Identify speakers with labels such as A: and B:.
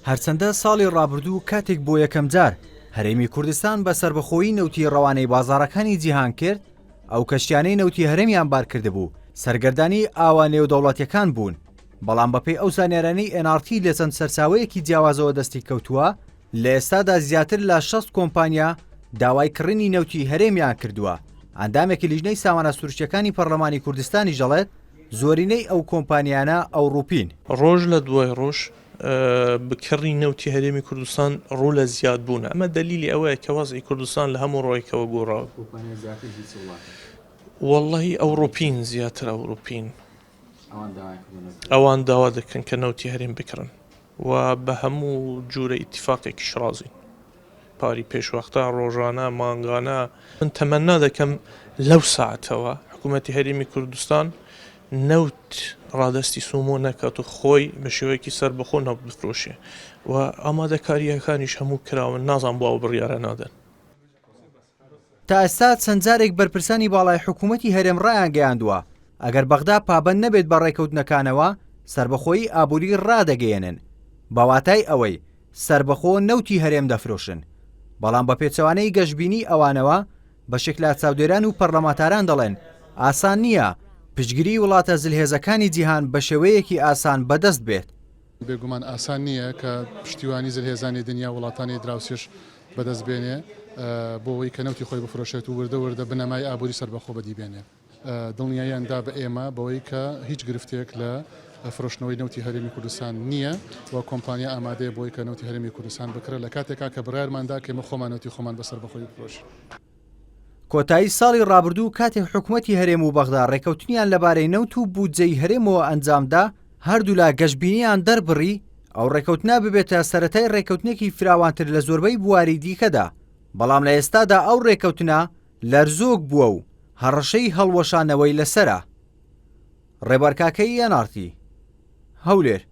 A: هەرچەندە ساڵی ڕابردوو کاتێک بۆ یەکەمجار هەرێمی کوردستان بە سەربەخۆیی نەوتی ڕەوانەی بازاڕەکانی جیهان کرد، ئەو کەشتیانەی نەوتی هەرێمیان بارکردبوو سەرگەردانی ئاوە نێودەوڵەتیەکان بوون، بەڵام بەپێی ئەو زانیارانەی nrt لە چەند سەرچاوەیەکی جیاوازەوە دەستی کەوتووە، لە ئێستادا زیاتر لە 60 کۆمپانیا داوای کڕینی نەوتی هەرێمیان کردووە، ئەندامێکی لیژنەی سامانە سروشتیەکانی پەرلەمانی کوردستانیش دەڵێت، زۆرینەی ئەو کۆمپانیانە ئەوڕوپین.
B: ڕۆژ لە دوای ڕۆژ بکڕی نەوتی هەرێمی کوردستان ڕوو لە زیاد بوونە، ئەمە دەلیلی ئەوەیە کە وەزعی کوردستان لە هەموو ڕووێکەوە گۆڕاوە. وەڵڵەهی ئەوڕوپین زیاتر ئەوروپین ئەوان داوا دەکەن کە نەوتی هەرێم بکڕن و بە هەموو جورە ئیتیفاقێکیش ڕازین. پاری پێشوەختە، ڕۆژانە، مانگانە. من تەمەنا دەکەم لەو ساتەوە حکوومەتی هەرێمی کوردستان نەوت ڕادەستی سومۆ نەکات و خۆی بە شێوەیەکی سەربەخۆ نەوت بفرۆشێ و ئامادەکارییەکانیش هەموو کراون، نازانم بۆ ئەو بڕیارە نادەن.
A: تا ئێستا چەند جارێک بەرپرسانی باڵای حکوومەتی هەرێم ڕایانگەیاندووە، ئەگەر بەغدا پابەند نەبێت بە ڕێککەوتنەکانەوە، سەربەخۆیی ئابووری ڕادەگەیەنن، بە واتای ئەوەی سەربەخۆ نەوتی هەرێم دەفرۆشن. بەڵام بە پێچەوانەی گەشبینیی ئەوانەوە، بەشێک لە چاودێران و پەرلەمانتاران دەڵێن، ئاسان نییە پشتگیریی وڵاتە زلهێزەکانی جیهان بەشێوەیەکی ئاسان بەدەست بێت.
C: بێگومان ئاسان نییە کە پشتیوانی زلهێزانی دنیا و وڵاتانی دراوسێش بەدەست بێنێ بۆ ئەوەی کە نەوتی خۆی بفرۆشێت و وردە وردە بنەمای ئابووری سەربەخۆ بەدی بێنێ. دڵنیاییان دا بە ئێمە بەوەی کە هیچ گرفتێک لە فرۆشتنەوەی نەوتی هەرێمی کوردستان نییە و کۆمپانیا ئامادەیە بۆی کە نەوتی هەرێمی کوردستان بکڕێت لە کاتێکا کە بڕیارمان دا کە ئێمە خۆمان نەوتی خۆمان بە سەربەخۆی بفرۆشین.
A: کۆتایی ساڵی ڕابردوو کاتێک حکومەتی هەرێم و بەغدا ڕێککەوتنیان لەبارەی نەوت و بودجەی هەرێمەوە ئەنجامدا، هەردوولا گەشبینیان دەربڕی ئەو ڕێککەوتنە ببێتە سەرەتای ڕێککەوتنێکی فراوانتر لە زۆربەی بواری دیکەدا، بەڵام لە ئێستادا ئەو ڕێککەوتنە لەرزۆک بووە و هەڕەشەی هەڵوەشانەوەی لەسەرە. ڕێبوار کاکەیی، nrt، هەولێر.